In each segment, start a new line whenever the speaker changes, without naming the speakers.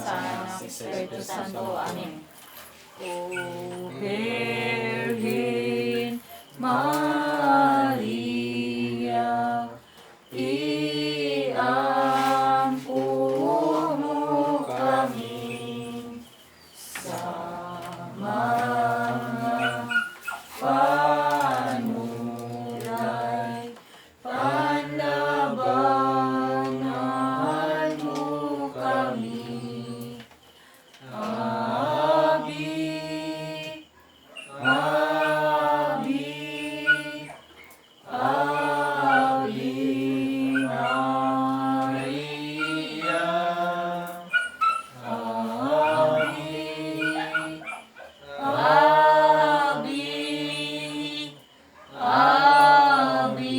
Sa Anak, Espiritu Santo. Amen. O Virgin Maria, iampo mo kami sa mga panulay, panlabanan mo kami. Abi, Abi, Ave Maria. Ave, Ave, Ave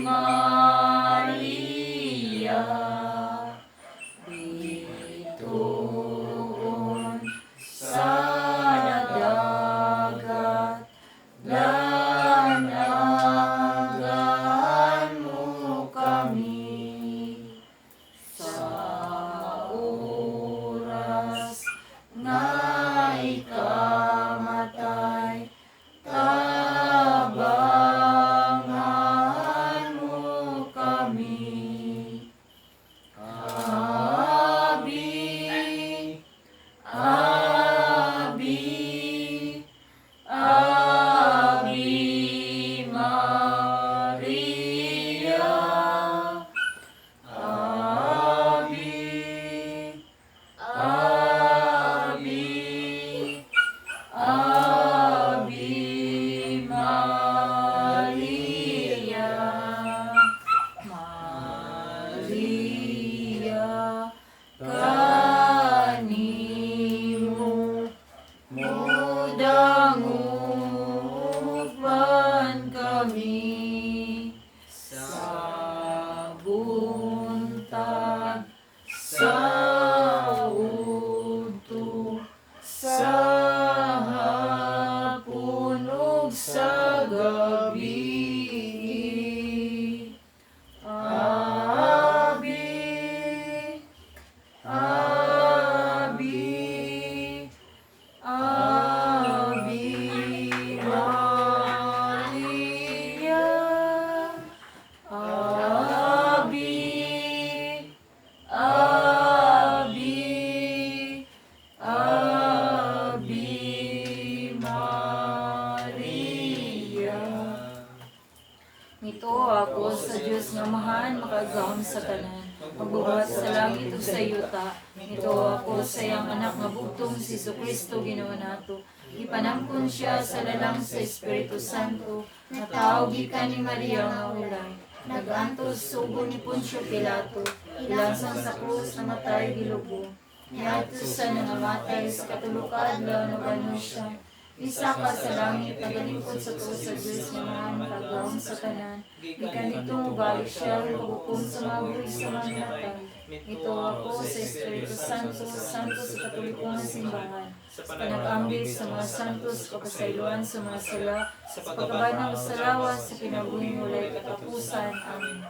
Maria. Bituon sa dagat, lanagan mo kami sa oras nga ikamatay, tabangan mo kami. Abi, Abi, Ave Maria. Ave, Ave, Ave Maria. Maria, kanimo mudangop man kami sa buntag, sa udto, sa hapon ug sa gabi. Abi, Abi, Ave Maria. Ave, Ave, Ave Maria. Mituo ako sa Dios nga Amahan, makagagahom sa tanan, magbuhat sa langit ug sa yuta. Mituo ako sa iyang Anak nga bugtong, si Kristo Ginoo nato. Gipanangkon siya sa lalang sa Espiritu Santo, natawo gikan ni Maria nga ulay. Nagantos sugo ni Poncio Pilato, gilansang sa krus, namatay, gilubong. Niadto sa nangamatay, sa katulo ka adlaw nabanhaw siya. Misaka sa langit, nagalingkod sa tuo sa Diyos nga Amahan, makagagahom sa tanan. Gikan didto mobalik siya aron paghukom sa mga buhi sa mga namatay. Mituo ako sa Espiritu Santo, Santo sa Katoliko nga simbahan, sa panag-ambit sa mga santos, kapasayloan sa mga sala, sa pagkabanhaw sa lawas, sa kinabuhing walay katapusan. Amen.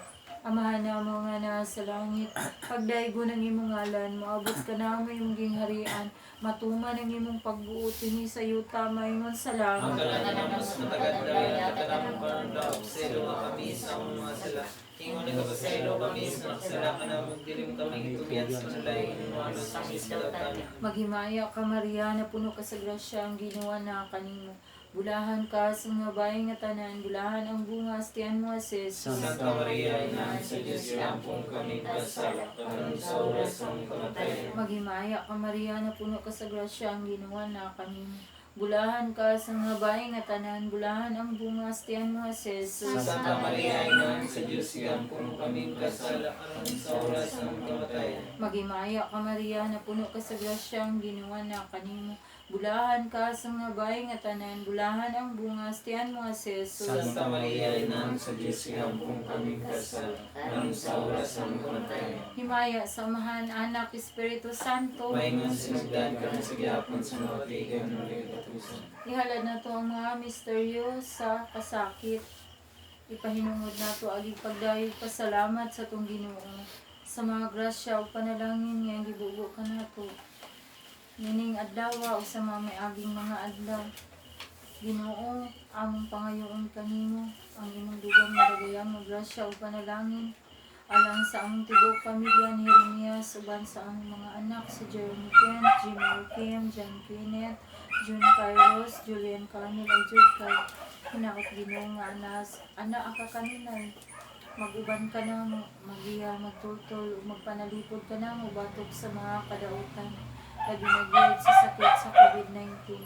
Amahan namo nga naa sa langit, pagdaygon ang imong ngalan, moabot kanamo imong gingharian, matuman ang imong pagbuot dinhi sa yuta maingon sa
Ang
langit.
tanan namo sa matag adlaw, ihatag namo karon, pasayloa kami sa among mga sala. Ingon nagapasaylo kami sa nakasala kanamo, dili mo kami itugyan sa panulay, moalos kami sa kadautan.
Maghimaya ka, Maria, napuno ka sa grasya, ang Ginoo naa kanimo. Bulahan ka sa mga babae nga tanan, bulahan ang bunga sa tiyan mo, si Jesus.
Santa Maria, Inahan sa Diyos, iampo kami kasala, karon sa oras sa among kamatayon.
Maghimaya ka, Maria, napuno ka sa grasya, ang Ginoo naa kanimo. Bulahan ka sa mga babae nga tanan, bulahan ang bunga sa tiyan mo, si Jesus.
Santa Maria, Inahan sa Diyos, iampo kami kasala, karon sa oras sa among kamatayon.
Maghimaya ka, Maria, napuno ka sa grasya, ang Ginoo naa kanimo. Bulahan ka sa mga babae nga tanan, bulahan ang bunga sa tiyan mo, si Jesus.
Santa Maria, Inahan sa Diyos, iampo kami kasala, karon sa oras sa among kamatayon.
Himaya sa Amahan, Anak, Espiritu Santo.
Maingon sinugdan karon sa gihapon sa mga tigan walay katapusan.
Ihalad nato ang mga misteryo sa kasakit. Ipahinungod nato agig pagdayeg pasalamat sa atong Ginoo sa mga grasya ug panalangin nga gibugo kanato. Niining adlaw o sa mga miaging mga adlaw. Ginoo, among pangayoon kanimo ang imong dugang madagayang nga grasya ug panalangin alang sa among tibuok pamilya ni Jeremias uban sa among mga anak si Jeremy Kent, Jimmy Kim, John Kenneth, June Kairos, Julian Carmel ug Jude Kay. Hinaot, Ginoo, nga anas ana ka kanunay mag-uban ka namo, magiya, magtultol, ug magpanalipod ka namo batok sa mga kadautan, labi na gyud sa sakit sa COVID-19.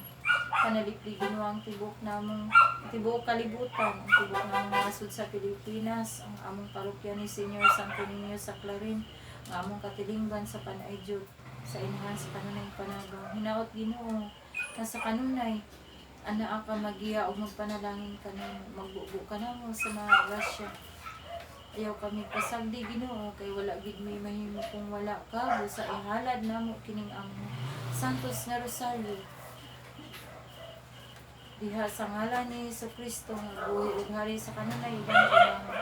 Panalipdi, Ginoo, ang tibuok namong tibuok kalibutan, ang tibuok namong nasod sa Pilipinas, ang among parokya ni Señor Santo Niño sa Clarin, ang among katilingban sa Panay Jud, sa inahan sa kanunay panabang. Hinaot, Ginoo, nga sa kanunay anaa ka magiya ug magpanalangin kanimo, magbubo kanamo sa mga grasya. Ayaw kami pasagdi, Ginoo, kay wala gid may mahimo kung wala ka. Busa ihalad namo kining among Santos nga Rosario diha sa ngalan ni Hesus Kristo nga buhi ug hari sa kanunay uban kanamo,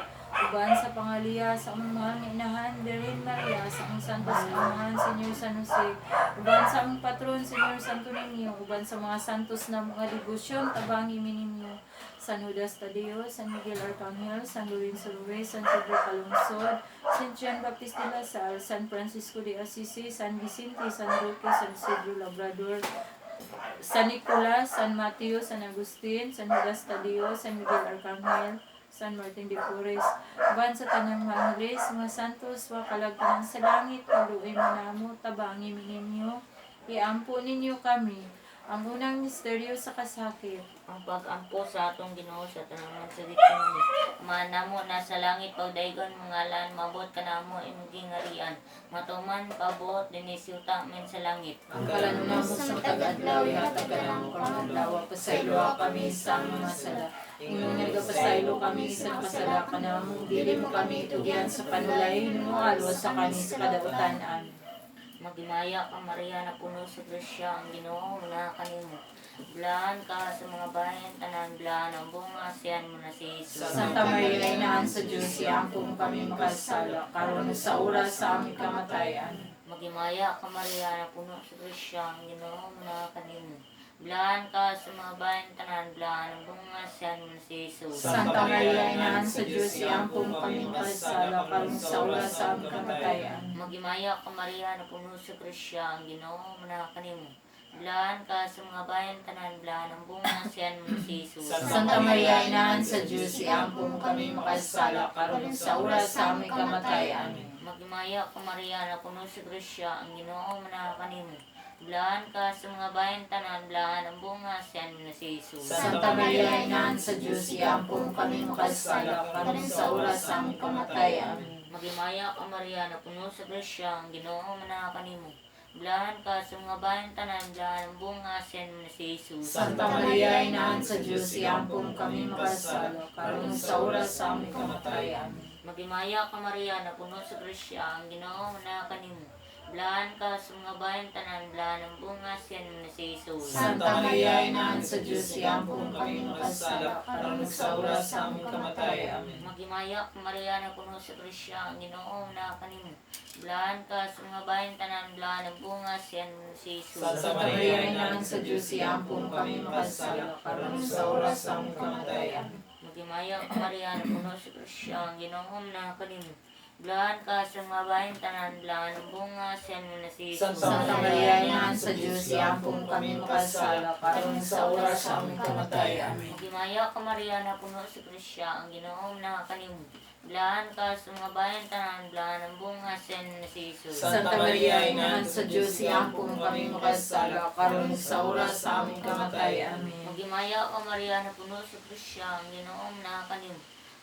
uban sa pangaliya sa among mahal nga inahan Birhen Maria, sa among santos nga amahan Señor San Jose, uban sa among patron Señor Santo Niño, uban sa mga santos na mga debosyon, tabangi mi ninyo: San Judas Tadeo, San Miguel Arcangel, San Lorenzo Ruiz, San Pedro Calungsod, San Juan Bautista de la Salle, San Francisco de Assisi, San Vicente, San Roque, San Isidro Labrador, San Nicolas, San Mateo, San Agustin, San Judas Tadeo, San Miguel Arcangel, San Martin de Porres, uban sa tanang mga angeles, mga santos, mga kalagtanan sa langit, kaluoy mo namo, tabangi mi ninyo, iampo ninyo kami. Ang unang misteryo sa kasakit.
Ang pag-ampo sa atong Ginoo sa tanaman sa Getsemani. Ama namo na sa langit, pagdaygon mo ngalan, maabot kanamo imong gingharian. Matuman pabuot dinhi sa yuta men sa langit.
Ang kalanunamo sa matag adlaw, ihatag kanamo karong adlaw, pasayloa kami sa among mga sala. Ingon nga nagapasaylo kami sa nakasala kanamo, dili mo kami tugyan sa panulay, hinumo sa kami sa kadautan. Amen.
Maghimaya ka, Maria, na puno sa grasya, ang Ginoo na kanimo. Blaan ka sa mga bahin tanan, blaan ang bunga siyan mo na si Jesus.
Santa Maria, Inahan sa Diyos, iampo mo kami makasala, karon sa oras sa aming kamatayan.
Maghimaya ka, Maria, na puno sa grasya, ang Ginoo na kanimo. Blaan ka sa mga bahin tanan, blaan ang bunga siyan mo na si Jesus.
Santa Maria, Inahan sa Diyos, iampo mo kami makasala, karon sa oras sa aming kamatayan.
Maghimaya ka, Maria, na puno sa grasya, ang Ginoo na kanimo. Blaan ka sa mga bahin tanan, blaan ang bunga siyan mo na si Jesus.
Santa Maria, Inahan sa Diyos, iampo mo kami makasala, karon sa oras sa aming kamatayan.
Maghimaya ka, Maria, na puno sa grasya, ang Ginoo na kanimo. Blaan ka sa mga bahin tanan, blaan ang bunga siyan mo na si Jesus.
Santa Maria, Inahan sa Diyos, iampo mo kami makasala, karon sa oras sa aming kamatayan.
Maghimaya ka, Maria, na puno sa grasya, ang Ginoo na kanimo. Blaan ka sa mga bahin tanan, blaan ang bunga siyan mo na si Jesus.
Santa Maria, Inahan sa Diyos, iampo mo kami makasala, karon sa oras sa aming kamatayan.
Maghimaya ka, Maria, na puno sa grasya, ang Ginoo na kanimo. Blaan ka sa mga bahin tanan, blaan ang bunga siyan mo na si Jesus.
Santa Maria, Inahan sa Diyos, iampo mo kami makasala, karon sa oras sa aming kamatayan. Amen.
Maghimaya ka, Maria, na puno sa grasya, ang Ginoo na kanimo. Blaan ka sa mga bahin tanan, blaan ang bunga siyan mo na si Jesus.
Santa
Santa Maria, Inahan sa Diyos, iampo mo kami makasala, karon sa oras sa aming kamatayan.
Maghimaya ka, Maria, na puno sa grasya, ang Ginoo na kanimo. Blaan ka sa mga bahin tanan, blaan ang bunga siyan mo na si Jesus.
Santa Maria, Inahan sa Diyos, iampo mo kami makasala, karon sa oras sa aming kamatayan. Amen.
Maghimaya ka, Maria, na puno sa grasya, ang Ginoo na kanimo. Blaan ka sa mga bahin tanan, blaan ang bunga siyan mo na si Jesus.
Santa Maria, Inahan sa Diyos, iampo mo kami makasala, karon sa oras sa aming kamatayan. Amen.
Maghimaya ka, Maria, na puno sa grasya, ang Ginoo na kanimo.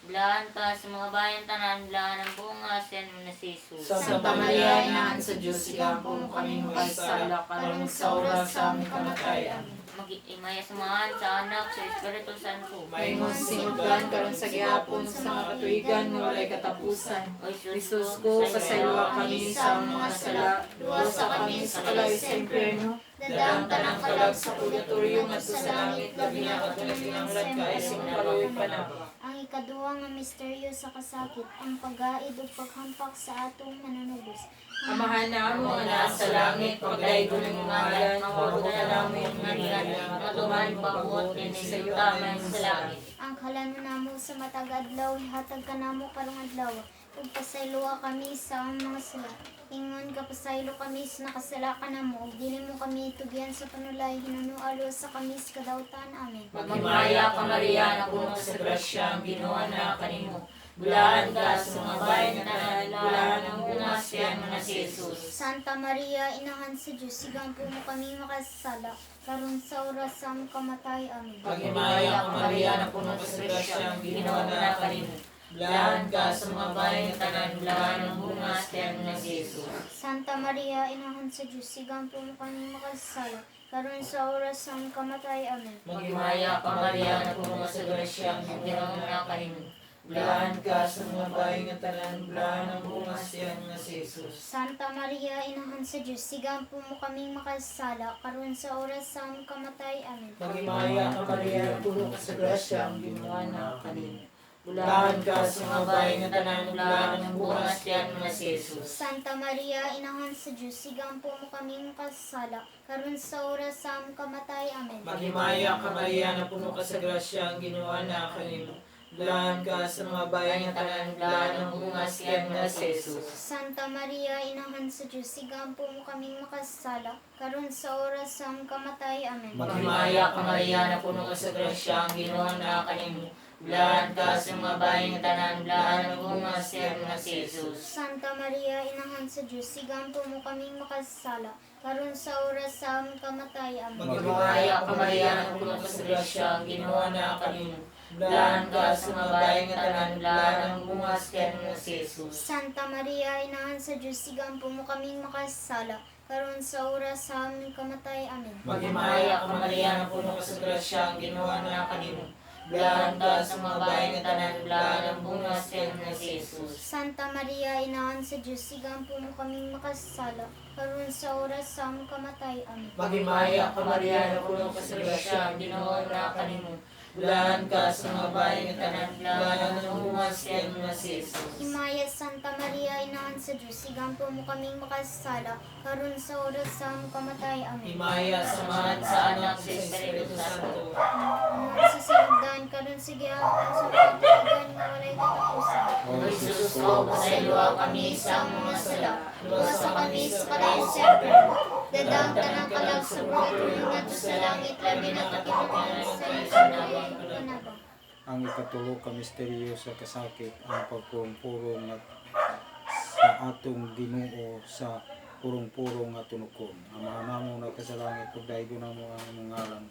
Blaan ka sa mga bahin tanan, blaan ang bunga siyan mo na si Jesus.
Santa Maria, Inahan sa Diyos, iampo mo kami makasala, karon sa oras sa aming kamatayan.
Maghimaya sa Amahan, sa Anak, sa Espiritu Santo.
Maingon sinugdan karon sa gihapon sa mga katuigan nga walay katapusan.
O
Jesus ko, pasayloa kami sa among mga sala, luwasa kami sa kalayo sa impyerno, dad-a ang tanang kalag sa purgatorio ngadto sa langit, labi na katong kinahanglan kaayo sa imong kaluoy panabang.
Ang ikaduha nga misteryo sa kasakit, ang paggaid ug paghampak sa atong Manunubos.
Amahan namo nga naa sa langit, pagdaygon imong ngalan, moabot kanamo imong gingharian, matuman pagbuot dinhi sa yuta mayon sa langit.
Ang kalano namo sa matag adlaw, ihatag kanamo karong adlaw. Ug pasayloa kami sa among mga sala. Ingon ka pasaylo kami sa nakasala kanamo, ug dili mo kami tugyan sa panulay, hinuno sa kami sa kadawtan. Amen.
Maghimaya ka, Maria, napuno sa grasya, ang Ginoo naa kanimo. Bulahan ka sa mga babae nga tanan, bulahan ang bunga sa tiyan mo na si Jesus.
Santa Maria, inahan sa Diyos, sigampo mo kami makasala, karon sa oras sa among kamatay. Amen.
Maghimaya ka, Maria, napuno ka sa grasya, ang Ginoo naa kanimo. Bulahan ka sa mga babae nga tanan, bulahan ang bunga sa tiyan mo na si Jesus.
Santa Maria, inahan sa Diyos, sigampo mo kami makasala, karon sa oras sa among kamatay. Amen.
Maghimaya ka, Maria, napuno ka sa grasya, ang Ginoo naa kanimo.
Bulahan ka sa mga babae nga tanan, bulahan ang bunga sa tiyan mo na si Jesus.
Santa Maria, inahan sa Diyos, sigampo mo kami makasala, karon sa oras sa among kamatay. Amen.
Maghimaya ka, Maria, napuno ka sa grasya, ang Ginoo naa kanimo. Bulahan ka sa mga babae nga tanan, bulahan ang bunga sa tiyan mo na si Jesus.
Santa Maria, inahan sa Diyos, sigampo mo kami makasala, karon sa oras sa among kamatay. Amen.
Maghimaya ka, Maria, napuno ka sa grasya, ang Ginoo naa kanimo. Bulahan ka sa mga babae nga tanan, bulahan ang bunga sa tiyan mo na si Jesus.
Santa Maria, inahan sa Diyos, sigampo mo kaming makasala, karon sa oras sa among kamatay. Amen.
Maghimaya ka, Maria, napuno ka sa grasya, ang Ginoo naa kanimo. Bulahan ka sa mga babae nga tanan, bulahan ang bunga sa tiyan mo na si Jesus.
Santa Maria, inahan sa Diyos, sigampo mo kaming makasala, karon sa oras sa among kamatay. Amen.
Maghimaya ka, Maria, napuno ka sa grasya, ang Ginoo naa kanimo. Bulahan ka sa mga babae nga tanan, bulahan ang bunga sa tiyan mo na si Jesus.
Santa Maria, inahan sa Diyos, sigampo mo kaming makasala, karon sa oras sa aming kamatay. Amen.
Maghimaya ka, Maria, napuno ka sa grasya, ang Ginoo naa kanimo. Bulahan ka sa mga babae nga tanan, bulahan ang bunga sa tiyan mo na si Jesus.
Santa Maria, inahan sa Diyos, sigampo mo kaming makasala, karon sa oras sa among kamatay. Amen.
Maghimaya ka, Maria, napuno ka sa grasya, ang Ginoo naa kanimo. Bulahan ka sa mga babae nga tanan, bulahan ang bunga sa tiyan mo na si Jesus.
Himaya Santa Maria, inahan sa Diyos, sigampo mo kaming makasala, karon sa oras sa among kamatay. Amen.
Himaya sa Amahan, sa Anak, sa Espiritu Santo.
Anon sa sinugdan, karon sa gihapon, sa pagtugan nga walay katapusan.
O Jesus ko, pasayloa kami sa among mga sala.
Luwasa kami sa kalayo sa impyerno. Dadang tanang kalag sa purgatorio ngadto sa langit, labi na kakitaan sa iyong panabang.
Ang ikatulo ka misteryo sa kasakit, ang pagpurong-purong at sa atong Ginoo sa purong-purong nga tunukon. Ama namo na sa langit, pagdaygon namo ang imong ngalan.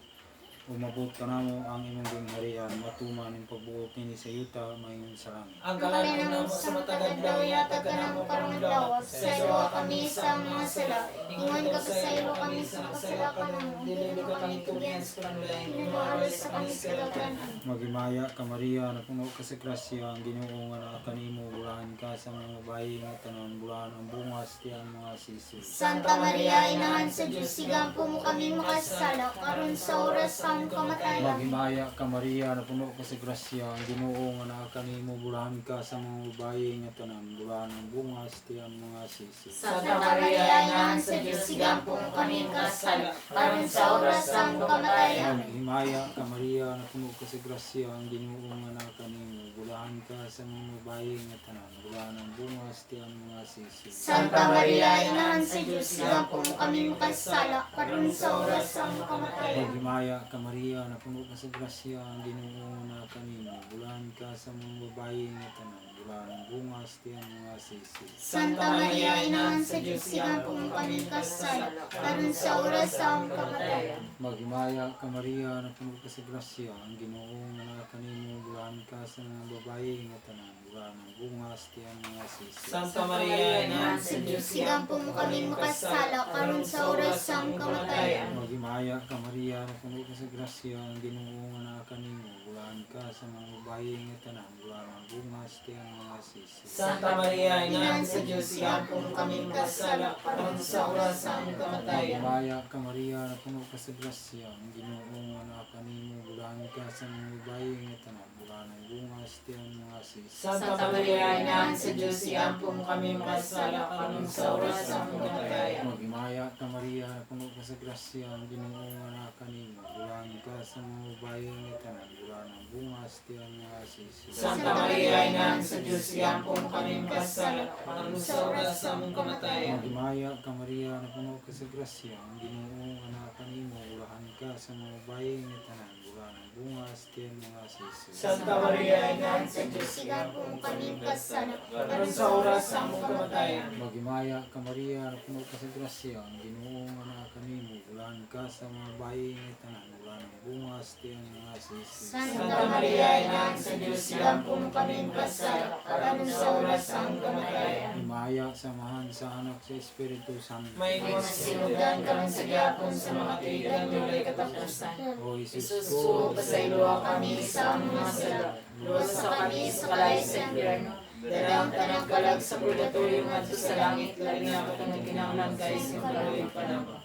Umabot kanamo ang imong gingharian, matuman ang pagbuot nini sa yuta mayon sa langit.
Ang kalanan namo sa matag adlaw, ihatag kanamo karong adlaw.
Pasayloa kami sa among mga sala. Ingon ka pasaylo kami sa nakasala kanamo.
Dili ka kami tugyan sa panulay,
Hinuno sa kami sa kadawtan. Amen.
Maghimaya ka, Maria, napuno ka sa grasya, ang Ginoo nga naa kanimo, bulahan ka sa mga babae nga tanan, bulahan ang bunga sa tiyang mga sisi.
Santa Maria, inahan sa Diyos, sigampo mo kami makasala, karon sa oras sa among kamatayan.
Maghimaya ka, Maria, napuno ka sa grasya, ang Ginoo nga naa kanimo, bulahan ka sa mga babae nga tanan, bulahan ang bunga sa tiyang mga sisi.
Santa Maria, inahan sa Diyos, sigampo mo kami makasala, karon sa oras sa among kamatayan. Amen.
Maghimaya ka, Maria, napuno ka sa grasya, ang Ginoo nga naa kanimo, bulahan ka sa mga babae nga tanan, bulahan ang bunga sa tiyang mga sisi.
Santa Maria, inahan sa Diyos, sigampo mo kami makasala, karon sa oras sa among kamatayan.
Maghimaya ka, Maria, napuno ka sa grasya, ang Ginoo nga naa kanimo, bulahan ka sa mga babae nga tanan, bulahan ang bunga sa tiyang mga sisi.
Santa Maria, inahan sa Diyos, sigampo mo kami makasala, karon sa oras sa among kamatayan.
Maghimaya ka, Maria, napuno ka sa grasya, ang Ginoo nga naa kanimo, bulahan ka sa mga babae nga tanan, bulahan ang bunga sa tiyang mga sisi.
Santa Maria, inahan sa Diyos,
Sigampo mo kami makasala, karon sa oras sa among kamatayan.
Maghimaya ka, Maria, napuno ka sa grasya, ang Ginoo nga naa kanimo, bulahan ka sa mga babae nga tanan, bulahan ang bunga sa tiyang mga sisi.
Santa Maria, inahan sa Diyos, sigampo mo kami makasala, karon sa oras sa among kamatayan.
Maghimaya ka, Maria, napuno ka sa grasya, ang Ginoo nga naa kanimo, bulahan ka sa mga babae nga tanan, bulahan ang bunga sa tiyang mga sisi.
Santa Santa Maria, Inahan sa Diyos, iampo mo kami makasala, karon sa oras sa among kamatayan.
Maghimaya ka Maria, puno ka sa grasya, ang Ginoo nga naa kanimo. Bulahan ka sa mga babaye nga tanan, bulahan ang bunga sa tiyan nga si Jesus.
Santa Maria, Inahan sa Diyos, iampo mo kami makasala, karon sa oras sa among kamatayan.
Maghimaya ka Maria, puno ka sa grasya, ang Ginoo nga naa kanimo. Bulahan ka sa mga babaye nga tanan, bulahan ang bunga sa tiyan nga si Jesus.
Santa Maria, Inahan sa Diyos,
Sigapo mo kami kasala,
karon sa oras sa among kamatayan.
Maghimaya ka Maria, puno ka sa grasya, ang Ginoo nga naa kanimo. Bulahan ka sa mga babaye nga tanan, bulahan ang bunga sa tiyan nga si Jesus.
Santa Maria, Inahan sa Diyos, iampo mo kami makasala, karon sa oras sa among kamatayan.
Himaya samahan sa Anak sa Espiritu Santo.
May sinugdan karon sa gyapon sa mga tuigan walay katapusan.
O Jesus
Jesus
ko,
ko, pasayloa kami sa among mga sala. Luwasa kami sa kalayo sa impyerno.
Dalang tanang kalag sa purgatorio ngadto sa langit, labi na katong nagkinahanglan kay sa kaloy panama.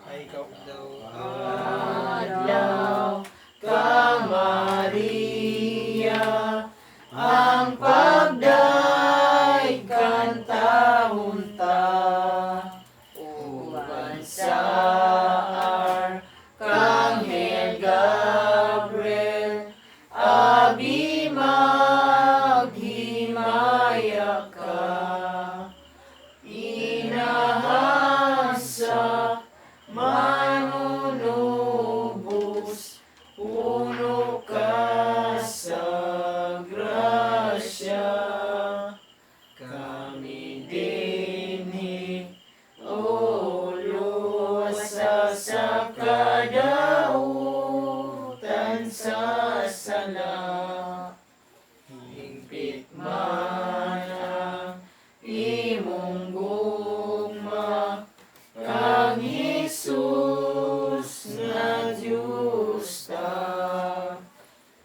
Ay ikaw daw. Adlaw ka Maria, ang pagday kantahon ta uban sa Arkanghel Gabriel, abi maghimaya ka, inahan sa manunubos, puno ka sa grasya. Kami dinhi, o luwasa sa kadautan sa sala. Hingpit man ang imong gugma, kang Jesus nga Diyos ta.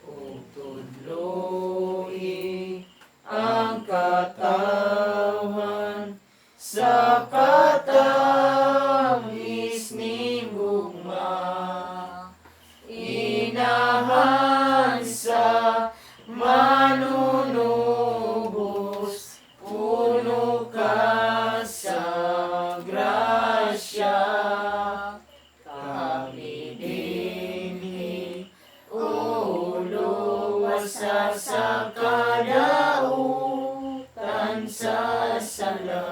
Ug tudloi ang katawhan sa katamis ni gugma. Inahan sa manunubos, puno ka sa grasya. Kami dinhi, o luwasa sa kadautan sa sala.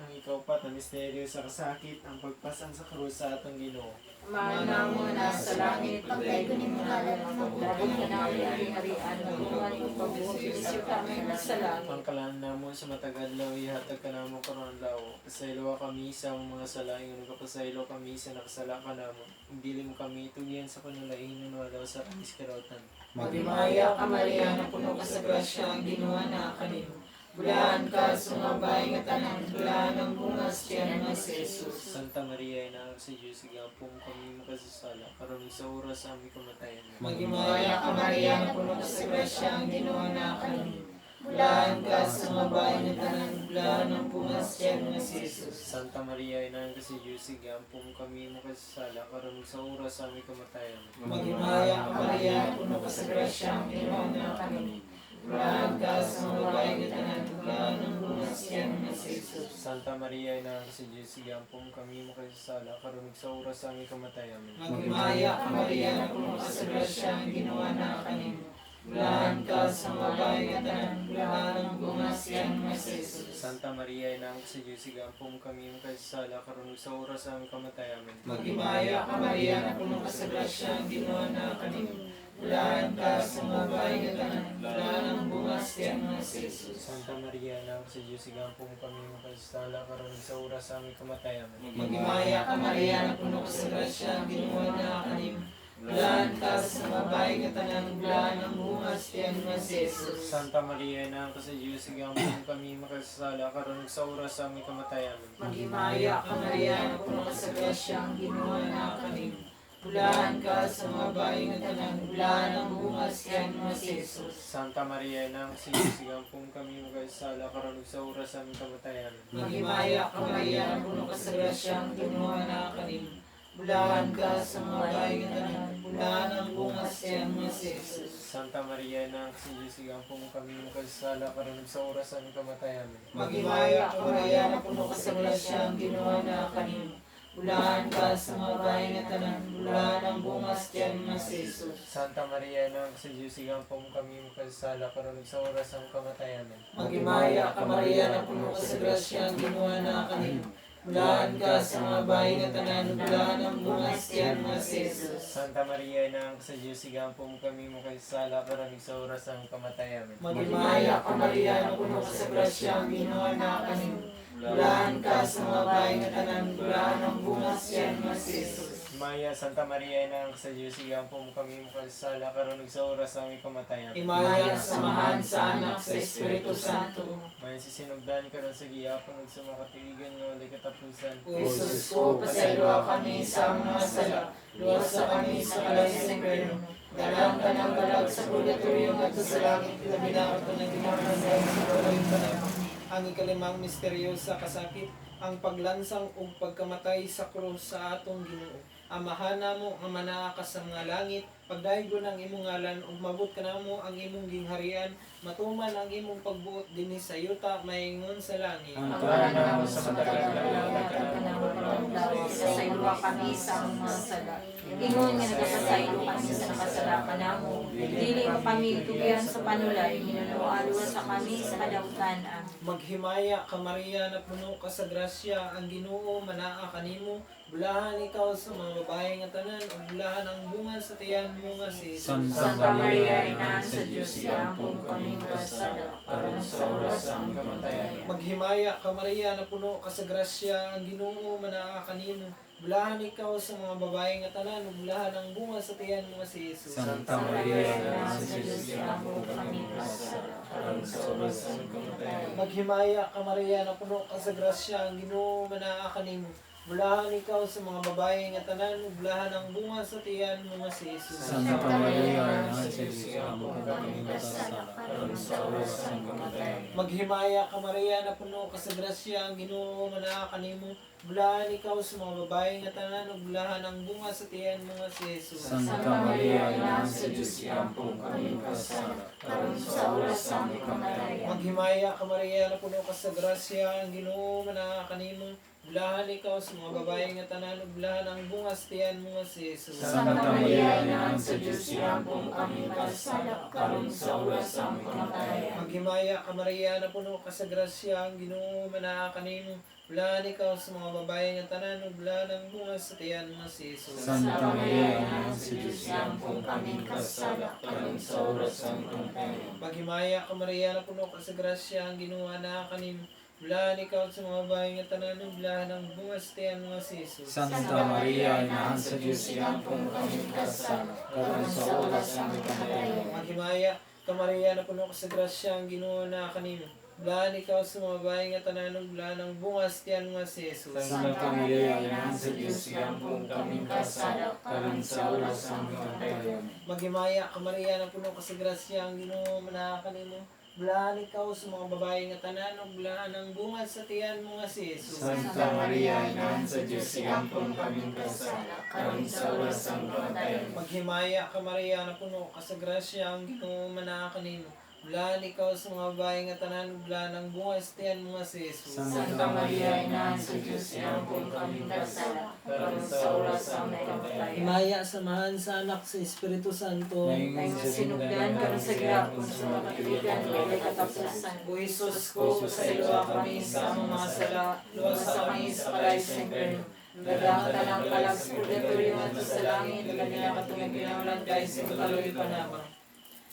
Ang ikaupat na misteryo sa kasakit, ang pagpasan sa krus sa atong Ginoo.
Mana mo na sa langit,
Pagdaygon nimo ngalan,
Labot ka na ang gingharian, maguman ang pagbuot sa kami sa langit.
Ang kalaan namo sa matag adlaw ihatag kanamo karon adlaw. Pasayloa kami sa among mga sala ingon kapasaylo kami sa nakasala kanamo. Ug dili mo kami tugyan sa panulay hinunwalaw sa kamis karautan.
Maghimaya ka Maria, napuno ka sa grasya, ang Ginoo naa kanimo. Bulahan ka sa mga babae nga tanan, bulahan ang bunga sa tiyan nga si Jesus.
Santa Maria, Ina sa Diyos, igapo mo kami makasasala, karon ug sa oras sa aming kamatayan.
Maghimaya ka Maria, napuno ka sa grasya, ang Ginoo naa kanimo. Bulahan ka sa mga babae nga tanan, bulahan ang bunga sa tiyan nga si Jesus.
Santa Maria, Ina sa Diyos, igapo mo kami makasasala, karon ug sa oras sa aming kamatayan.
Maghimaya ka Maria, napuno ka sa grasya, ang Ginoo naa kanimo. Bulahan ka sa mga babae nga tanan, bulahan ang bunga sa tiyan nga si Jesus.
Santa Maria, Ina sa Diyos, igapo mo kami makasasala, karon ug sa oras sa aming kamatayan.
Maghimaya ka Maria, napuno ka sa grasya, ang Ginoo naa kanimo. Bulahan ka sa mga babae nga tanan, bulahan ang bunga sa tiyan nga si Jesus.
Santa Maria, Ina sa Diyos, igapo mo kami makasasala, karon ug sa oras sa aming kamatayan.
Maghimaya ka Maria, napuno ka sa grasya, ang Ginoo naa kanimo. Bulahan ka sa mga babae nga tanan, bulahan ang bunga sa tiyan nga si Jesus.
Santa Maria, Ina sa Diyos, igapo mo kami makasasala, karon ug sa oras sa aming kamatayan.
Maghimaya ka Maria, napuno ka sa grasya, ang Ginoo naa kanimo. Bulahan ka sa mga babae nga tanan, bulahan ang bunga sa tiyan nga si Jesus.
Santa Maria, Ina sa Diyos, igapo mo kami makasasala, karon ug sa oras sa aming kamatayan.
Maghimaya ka Maria, napuno ka sa grasya, ang Ginoo naa kanimo. Bulahan ka sa mga babae nga tanan, bulahan ang bunga sa tiyan nga si Jesus.
Santa Maria, Ina sa Diyos, igapo mo kami makasasala, karon ug sa oras sa aming kamatayan.
Maghimaya ka Maria, napuno ka sa grasya, ang Ginoo naa kanimo. Bulahan ka sa mga babae nga tanan, bulahan ang bunga sa tiyan mo si Jesus.
Santa Maria, Inaang sa Diyos, igampo mo kami makasasala karon ug sa oras sa aming kamatayan. Amen.
Maghimaya ka Maria, na puno ka sa grasya, ang Ginoo naa kanimo. Bulahan ka sa mga babae nga tanan, bulahan ang bunga sa tiyan mo si Jesus.
Santa Maria, Inaang sa Diyos, igampo mo kami makasasala karon ug sa oras sa aming kamatayan. Amen.
Maghimaya ka Maria, na puno ka sa grasya, ang Ginoo naa kanimo. Bulahan ka sa mga babae nga tanan, bulahan ang bunga sa tiyan mo si Jesus.
Santa Maria, Inaang sa Diyos, igampo mo kami makasasala karon ug sa oras sa aming kamatayan. Amen.
Maghimaya ka Maria, na puno ka sa grasya, ang Ginoo naa kanimo. Bulahan ka sa mga babae nga tanan, bulahan ang bunga sa tiyan mo si Jesus.
Maya, Santa Maria, Inaang sa Diyos, igampo mo kami makasasala karon ug sa oras sa aming kamatayan.
Himaya, samahan sa Anak, sa Espiritu Santo.
May sisinugdan karon sa gihapon ug sa makatuigan nga walay katapusan.
O Jesus ko, pasayloa kami sa among mga sala, luwasa kami sa kalayo sa impyerno. Dalang tanang kalag sa purgatorio ngadto sa langit, labi na ang nagkinahanglan sa kalayong panahon. Ang ikalimang misteryo sa kasakit, ang paglansang ug pagkamatay sa krus sa atong Ginoo. Amahan namo nga manaa ka sa mga langit, pagdaygon ang imong ngalan ug mabot kanamo ang imong gingharian, matuman ang imong pagbuot dinhi sa yuta maingon sa langit.
Ang
Ang
kalan
ngalan
namo
namo
sa
sa
matag
matag
adlaw,
adlaw,
ihatag
ka namo karong adlaw, pasayloa kami sa among mga sala. Ingon nga nagapasaylo kami sa nakasala kanamo. Dili mo kami itugian sa panulay, hinunoa luwasa kami sa kadautan. Amen.
Maghimaya ka Maria na puno ka sa grasya, ang Ginoo manaa kanimo, bulahan ikaw sa mga babae nga tanan ug bulahan ang bunga sa tiyan mo nga si Jesus.
Santa Maria, Inahan sa Diyos, iampo mo kami makasala, karon sa oras sa aming kamatayan.
Maghimaya ka Maria na puno ka sa grasya, ang Ginoo manaa kanimo, bulahan ikaw sa mga babae nga tanan ug bulahan ang bunga sa tiyan mo nga si Jesus.
Santa Maria, Inahan sa Diyos, iampo mo kami makasala, karon sa oras sa aming kamatayan.
Maghimaya ka Maria na puno ka sa grasya, ang Ginoo manaa kanimo. Bulahan ikaw sa mga babae nga tanan ug bulahan ang bunga sa tiyan mo nga si Jesus.
Santa Maria, Inahan sa Diyos, iampo mo kami makasala, karon sa oras sa aming kamatayan.
Maghimaya ka Maria na puno ka sa grasya, ang Ginoo manaa kanimo. Bulahan ikaw sa mga babae nga tanan ug bulahan ang bunga sa tiyan mo nga si Jesus.
Santa Maria, Inahan sa Diyos, iampo mo kami makasala, karon sa oras sa aming kamatayan.
Maghimaya ka Maria na puno ka sa grasya, ang Ginoo manaa kanimo. Bulahan ikaw sa mga babae nga tanan ug bulahan ang bunga sa tiyan mo nga si Jesus.
Santa Maria, Inahan sa Diyos, iampo mo kami makasala, karon sa oras sa aming kamatayan.
Maghimaya ka Maria na puno ka sa grasya, ang Ginoo manaa kanimo. Bulahan ikaw sa mga babae nga tanan ug bulahan ang bunga sa tiyan mo nga si Jesus.
Santa Maria, Inahan sa Diyos, iampo mo kami makasala, karon sa oras sa aming kamatayan.
Maghimaya ka Maria na puno ka sa grasya, ang Ginoo naa kanimo. Bulahan ikaw sa mga babae nga tanan ug bulahan ang bunga sa tiyan mo nga si Jesus.
Santa Maria, Inahan sa Diyos, iampo mo kami makasala, karon sa oras sa aming kamatayan.
Maghimaya ka Maria na puno ka sa grasya, ang Ginoo naa kanimo. Bulahan ikaw sa mga babae nga tanan ug bulahan ang bunga sa tiyan mo nga si Jesus.
Santa Maria, Inahan sa Diyos, iampo mo kami makasala, karon sa oras sa aming kamatayan.
Maghimaya ka Maria na puno ka sa grasya, ang Ginoo manaa kanimo. Bulahan ikaw sa mga babae nga tanan ug bulahan ang bunga sa tiyan mo nga si Jesus.
Santa Maria, Inahan sa Diyos, iampo mo kami makasala, karon sa oras sa aming kamatayan.
Maghimaya ka Maria na puno ka sa grasya, ang Ginoo manaa kanimo. Bulahan ikaw sa mga babae nga tanan ug bulahan ang bunga sa tiyan mo nga si Jesus.
Santa Maria, Inahan sa Diyos, iampo mo kami makasala, karon sa oras sa aming kamatayan.
Himaya samahan sa Anak sa Espiritu Santo.
Naingon
Sa
sa
sinugdan
sinugdan
karon sa gihapon sa mga katuigan walay katapusan.
O Jesus ko, pasayloa kami sa among mga sala, luwasa kami sa kalayo sa impyerno. Dala ang tanang kalag sa purgatorio ngadto sa langit, labi na katong nagkinahanglan kaayo sa imong kaluoy panabang.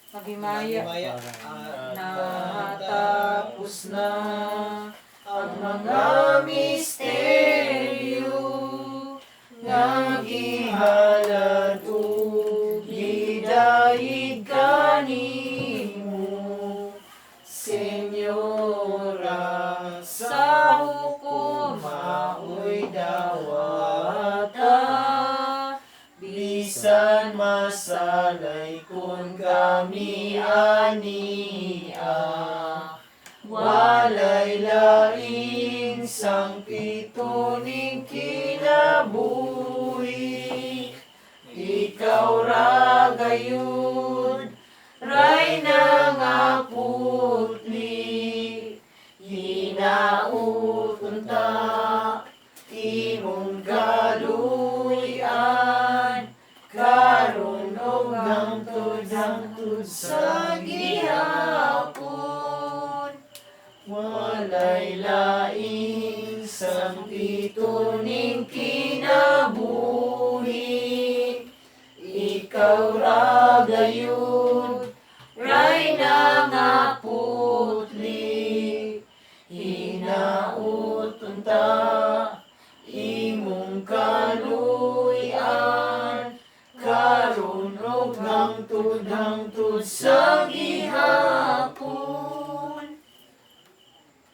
Maghimaya
Maghimaya,
natapos na ang mga misteryo nga gihalad ug gidayeg kanimo,
Senyora,
sa hukom
maoy dawata,
Bisan masalay kun kami ania, walay lain sang pituning kinabuhi.
Ikaw ra gayud, Rayna nga putli, hinaut unta imong kaluy-an, karon ug hangtod hangtod sa gihapon. Walay laing sampito ning kinabuhi, ikaw ra gayud, Rayna nga putli, hinaut unta imong kaluy-an, karon ug hangtod hangtod sa gihapon.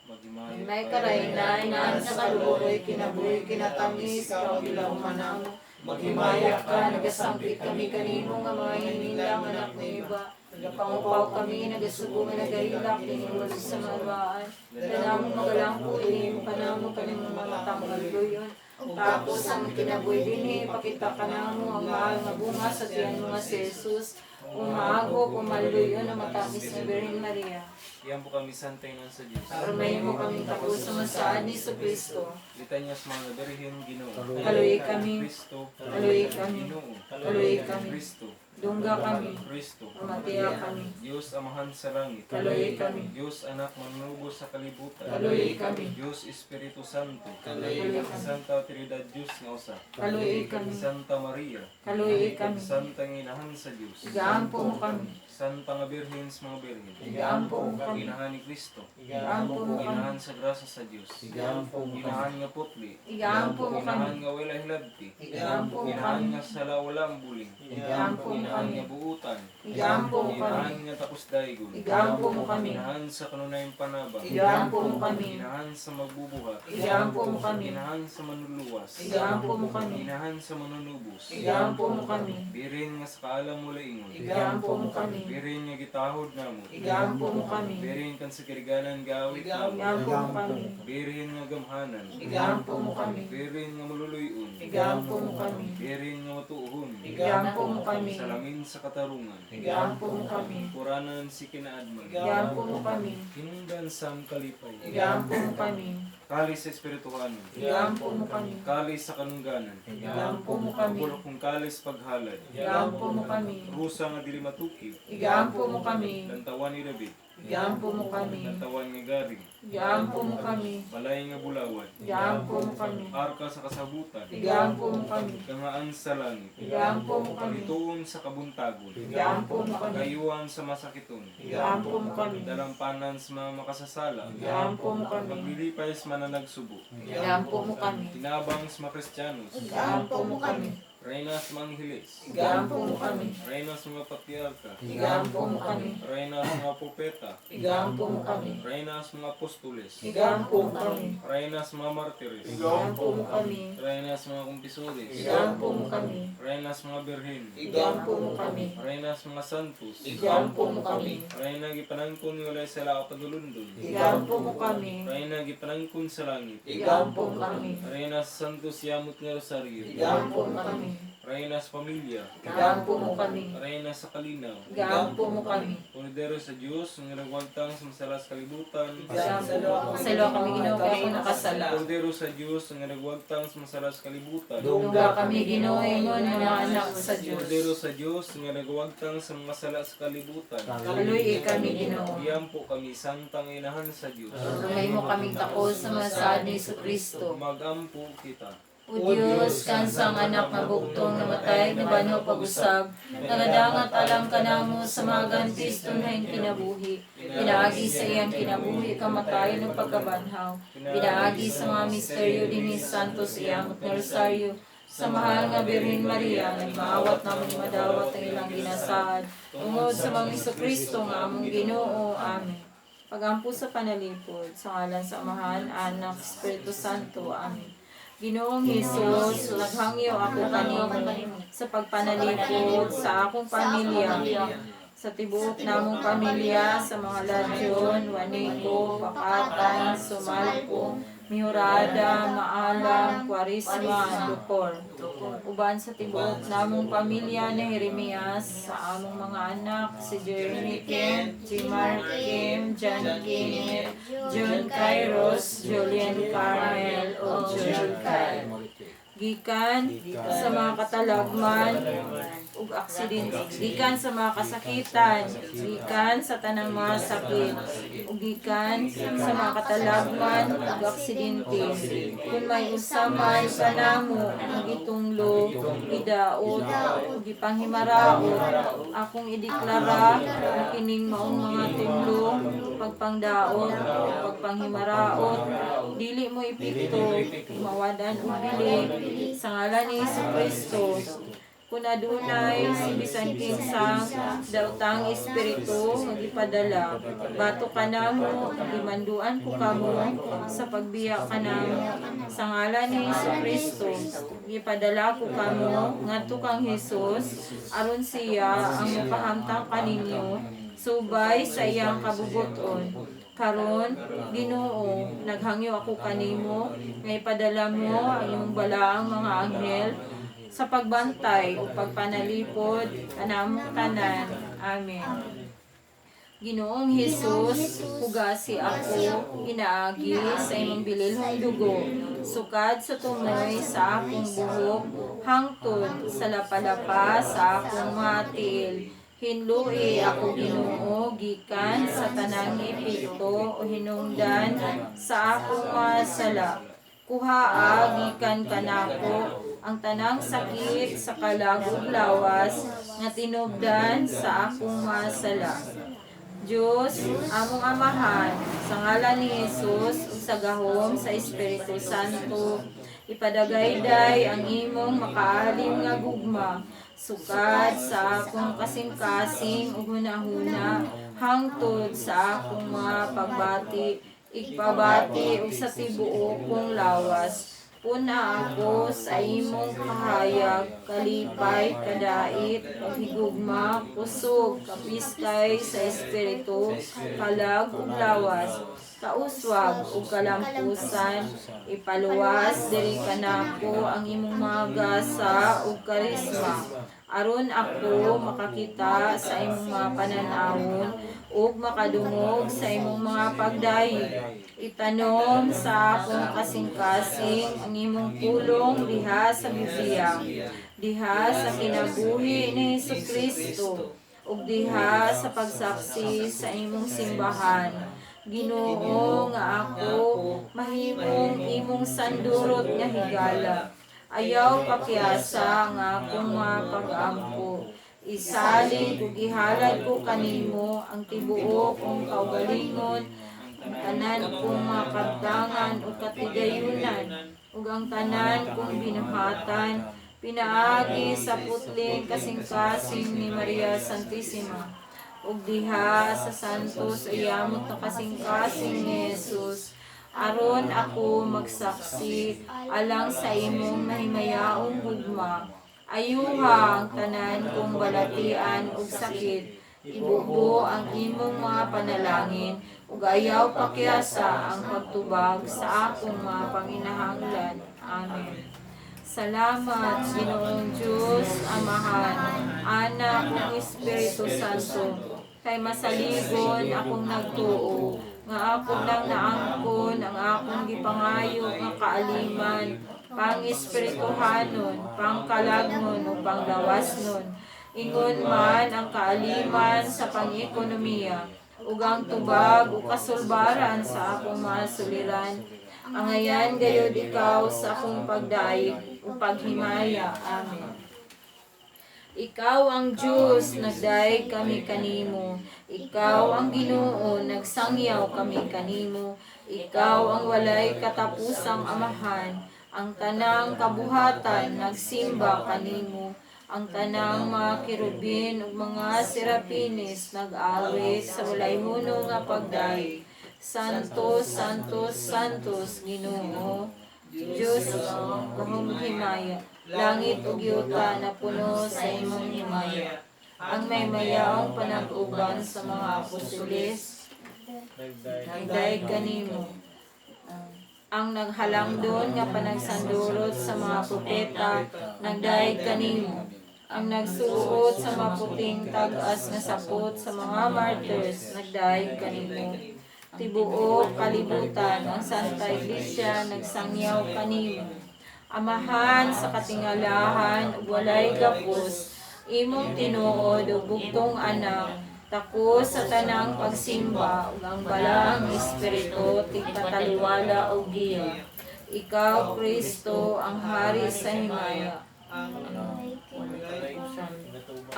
Maghimaya
May karayna, inaan sa kaluoy, kinabuhi, kinatamis, kagilaw namo. Maghimaya ka, nagasampit kami kanimo nga mga hinilang anak ni Iba. Nagapangupaw kami, nagasubo nga nagahilak, tiniwal sa malwaan. Kanamong magalangko, inimo kanamo kanimo mga tanggaluyon. Tapos ang kinabuhi dinhi, pakita kanamo ang mahal nga bunga sa tiyan mo nga si Jesus. Umaago, umaluyon ang matamis na Birhen Maria.
Iyan po kami santay ng sa Diyos.
Aron mahimo kaming takos sa masaad ni Kristo.
Litanyas mga birhen Ginoo.
Kaluoy kami.
Kristo.
Kaluoy kami.
Ginoo.
Kaluoy kami.
Kristo.
Dungga kami.
Kristo.
Pamatiya kami.
Diyos Amahan sa langit.
Kaluoy kami.
Diyos Anak manubos sa kalibutan.
Kaluoy kami.
Diyos Espiritu Santo.
Kaluoy kami.
Santa Trinidad Diyos nga usa.
Kaluoy kami.
Santa Maria.
Kaluoy kami.
Santa Inahan sa Diyos.
Igaampo mo kami.
Santa nga Birhen sa mga birhen.
Igaampo mo kami.
Inahan ni Kristo.
Igaampo mo kami.
Inahan sa grasa sa Diyos. Inahan nga putli.
Igaampo mo
Inahan
kami.
nga wala hilabti.
Igaampo mo
Inahan
kami.
nga sala walang buling.
Igaampo mo
Inahan
kami.
nga buutan.
Igaampo mo kami.
Inahan nga takos daigon.
Igaampo mo kami.
Inahan sa kanunayang panabang.
Igaampo mo kami.
Inahan sa magbubuhat.
Igaampo mo kami.
Inahan sa manluluwas.
Igaampo mo kami.
Inahan sa manunubos.
Igaampo mo kami.
Birin nga sa kaalam mo laingon.
Igaampo mo kami.
Birin nga gitahod namo.
Igaampo mo kami.
Birin kan sa kiriganan gawit namo.
Igaampo mo kami.
Birin nga gamhanan.
Igaampo mo kami.
Birin nga maluluyon.
Igaampo mo kami.
Birin nga matuuhon.
Igaampo mo kami.
Salamin sa katarungan.
Igaampo mo kami.
Puranan si kinaadman.
Igaampo mo kami.
Hinungdan sa among kalipay.
Igaampo mo kami.
Kalis sa espirituhanon.
Igaampo mo kami.
Kalis sa kanungganan.
Igaampo mo kami.
Pulok kong kalis paghalad.
Igaampo mo kami.
Rusa nga dili matukib.
Igaampo mo kami.
Lantawan ni David.
Igaampo mo kami.
Lantawan nga garing.
Igaampo mo kami.
Balay nga bulawad.
Igaampo mo kami.
Arka sa kasabutan.
Igaampo mo kami.
Kangaan sa langit.
Igaampo mo kami.
Palituon sa kabuntagon.
Igaampo mo kami.
Gayuan sa masakiton.
Igaampo mo kami.
Dalampanan sa mga makasasala.
Igaampo mo kami.
Maglilipay sa mananagsubo.
Igaampo mo kami.
Tinabang sa mga Kristiyanos.
Igaampo mo kami.
Reyna sa mga Angheles.
Igaampo mo kami.
Reyna sa mga Patriarka.
Igaampo mo kami.
Reyna sa mga Propeta.
Igaampo mo kami.
Reyna sa mga Apostoles.
Igaampo mo kami.
Reyna sa mga Martires.
Igaampo mo kami.
Reyna sa mga Kumpisores.
Igaampo mo kami.
Reyna sa mga Birhen.
Igaampo mo kami.
Reyna sa mga Santos.
Igaampo mo kami.
Reyna gipanangkon nga walay sala kapadulundon.
Igaampo mo kami.
Reyna gipanangkon sa langit.
Igaampo mo kami.
Reyna sa Santos Yamot nga Rosario.
Igaampo mo kami.
Reyna sa pamilya.
Igaampo mo kami.
Reyna sa kalinaw.
Igaampo mo kami.
Kordero sa Diyos, nga nagwagtang sa masala sa kalibutan.
Pasayloa kami, Ginoo, kay ako nakasala.
Kordero sa Diyos, nga nagwagtang sa masala sa kalibutan.
Dungga kami, Ginoo, ingon mga anak sa Dios.
Kordero sa Diyos, nga nagwagtang sa mga sala sa kalibutan.
Kaluoy kami, Ginoo.
Iyampo kami, santang inahan sa Diyos.
Mahimo kaming takos sa mga saad ni Kristo.
Magampo kita.
O Diyos, kansang anak nga buktong namatay, nabano pag-usab, nagadangat alang kanamo sa mga gantis tunheng kinabuhi. Pinaagi sa iyang kinabuhi, kamatayon ug pagkabanhaw. Pinaagi sa mga misteryo dinhi Santos Iyamot nga Rosario, sa mahal nga Birhen Maria, nagmaawat namong madawat ang ilang ginasaad. Tungod sa mga Kristo nga among Ginoo. Amen. Pagampo sa panalipod, sa ngalan sa Amahan, Anak, Espiritu Santo. Amen. Ginoong Hesus, naghangyo ako kanimo sa pagpanalipod sa akong pamilya, sa tibuok namong pamilya, sa mga Ladyon, Wanico, Pakatan, Sumalpong, Mihurada, Maalam, Kwarisma, Dukor. Uban sa tibuok namong pamilya ni Jeremias, sa among mga anak, si Jeremy Kent, Jimar Kim, John Kenneth, John Kairos, Julian Carmel, o John Kyle. Gikan sa mga katalagman ug aksidente, gikan sa mga kasakitan, gikan sa tanang mga sakit, ug gikan sa mga katalagman ug aksidente. Kung may usa man kanamo nga gitunglo, gidaot, ug gipanghimaraot, akong ideklara nga kining maong mga tunglo, pagpangdaot, ug pagpanghimaraot, dili mo epekto, mawad-an og bili, sa ngalan ni Kristo. Kung adunay si bisan kinsang daotang espiritu nga gipadala, batok kanamo, gimanduan ko kamo sa pagbiya kanamo sa ngalan ni Kristo. Gipadala ko kamo ngadto kang Hesus aron siya ang mopahamtang kaninyo subay sa iyang kabubuton. Karon, Ginoo, naghangyo ako kanimo nga ipadala mo ang imong balaang mga anghel sa pagbantay ug pagpanalipod kanamong tanan. Amen. Ginoong Hesus, hugasi ako pinaagi sa imong bililhong dugo, sukad sa tumoy sa akong buhok, hangtod sa lapalapa sa akong mga tiil. Hinloi ako, Ginoo, gikan sa tanang epekto o hinungdan sa akong mga sala. Kuhaa gikan kanako ang tanang sakit sa kalag ug lawas nga tinubdan sa akong mga sala. Diyos, among Amahan, sa ngalan ni Jesus ug sa gahom sa Espiritu Santo, ipadagayday ang imong makaalim nga gugma, sukad sa akong kasing-kasing ug hunahuna, hangtod sa akong mga pagbati, igpabati ug sa tibuok kong lawas. Pun-a ako sa imong kahayag, kalipay, kadait, paghigugma, kusog, kapiskay sa espiritu, kalag ug lawas, kauswag ug kalampusan. Ipaluwas diri kanako ang imong mga gasa ug karisma aron ako makakita sa imong mga panan-awon ug makadungog sa imong mga pagdayeg. Itanom sa akong kasing-kasing ang imong pulong diha sa Biblia, diha sa kinabuhi ni Kristo, ug diha sa pagsaksi sa imong simbahan. Ginoo, nga ako mahimong imong sandurot nga higala. Ayaw pakyasa ang akong mga pag-ampo. Isalig ug ihalad ko kanimo ang tibuok kong kaugalingon, ang tanan kong mga kabtangan ug katigayunan, ug ang tanan kong binuhatan, pinaagi sa putling kasing-kasing ni Maria Santissima, ug diha sa santos iyamot na kasing-kasing ni Jesus, aron ako magsaksi alang sa imong mahimayaong gugma. Ayuha ang tanan kong balatian ug sakit. Ibubo ang imong mga panalangin ug ayaw pakyasa ang pagtubag sa akong mga panginahanglan. Amen. Salamat, Ginoong Diyos, Amahan, Anak ug Espiritu Santo, kay masaligon akong nagtuo nga ako nang naangkon ang akong gipangayo nga kaaliman, pang-espirituhanon, pangkalagnon ug pangdawasnon, ingon man ang kaaliman sa pang-ekonomiya, ug ang tubag ug kasulbaran sa akong mga suliran. Angayan gayud ikaw sa akong pagdayeg ug paghimaya. Amen. Ikaw ang Diyos, nagdayeg kami kanimo. Ikaw ang Ginoo, nagsangyaw kami kanimo. Ikaw ang walay katapusang Amahan. Ang tanang kabuhatan nagsimba kanimo. Ang tanang mga kerubin ug mga serapines nag-awit sa walay hunong nga pagdayeg. Santo, Santo, Santos, Ginoo, Diyos, gahom himaya. Langit ug yuta napuno sa imong himaya. Ang maymayaong panag-uban sa mga apostoles,
Nagdayeg
nagdayeg kanimo. Ang naghalangdon nga panagsandurot sa mga propeta nagdayeg kanimo. Ang nagsuot sa maputing tag-as nga sapot sa mga martyrs nagdayeg kanimo. Tibuok kalibutan ang Santa Iglesia nagsangyaw kanimo. Amahan sa katingalahan ug walay gapos, imong tinuod ug bugtong anak, takos sa tanang pagsimba ug ang Balaang Espiritu tigpataliwala og giya. Ikaw, Kristo, ang hari sa himaya.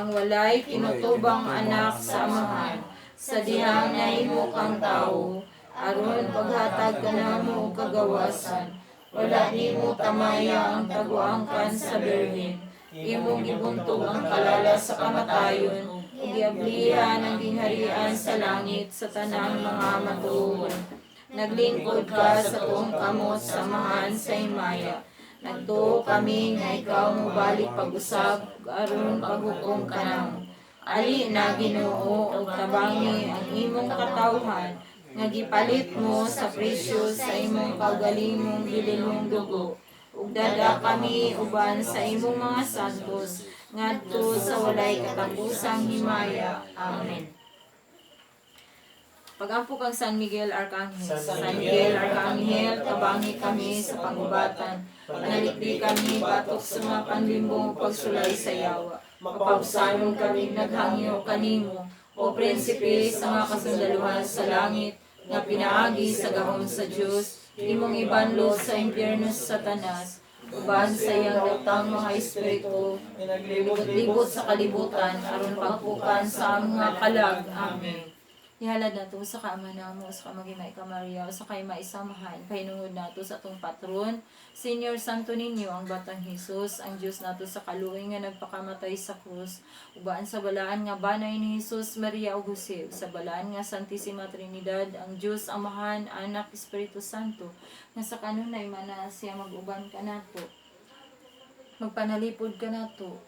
Ang walay kinutubang anak sa Amahan, sa dihang nahimo kang tawo, aron paghatag kanamo og kagawasan. Wala nimo tamaya ang taguangkan sa birhen. Imong gibuntog ang kalala sa kamatayon, ug giablihan ang gingharian sa langit sa tanang mga matuod. Naglingkod ka sa tuong kamot sa Amahan sa himaya. Nagtuo kami nga ikaw mobalik pag-usab ug aron paghukom kanamo. Ali na, Ginoo, ug tabangi ang imong katawhan nga gipalit mo sa presyo sa imong kaugalingong bililhong dugo. Ug dad-a kami uban sa imong mga santos ngadto sa walay katapusang himaya. Amen. Pagampo kang San Miguel Arcangel. San Miguel Arcangel, tabangi kami sa pangubatan. Panalikdi kami batok sa mga panlimbong ug pagsulay sa yawa. Mapaubsanon kami naghangyo kanimo, o prinsipe sa mga kasundaluhan sa langit, nga pinaagi sa gahom sa Dios, imong ibanlo sa impyerno sa Satanas, uban sa iyang daotang mga espiritu, libot-libot sa kalibutan, aron pagpukan sa among mga kalag. Amen. Ihalad nato sa kaama namo, sa kamagimay ka Maria, sa kay maisamahan, pahinungod nato sa atong patron, Senior Santo Niño, ang Batang Hesus, ang Dios nato sa kaluoy nga nagpakamatay sa krus, uban sa balaan nga banay ni Hesus, Maria ug Jose, sa balaan nga Santissima Trinidad, ang Dios Amahan, Anak, Espiritu Santo, nga sa kanunay mana siya mag-uban kanato. Magpanalipod kanato,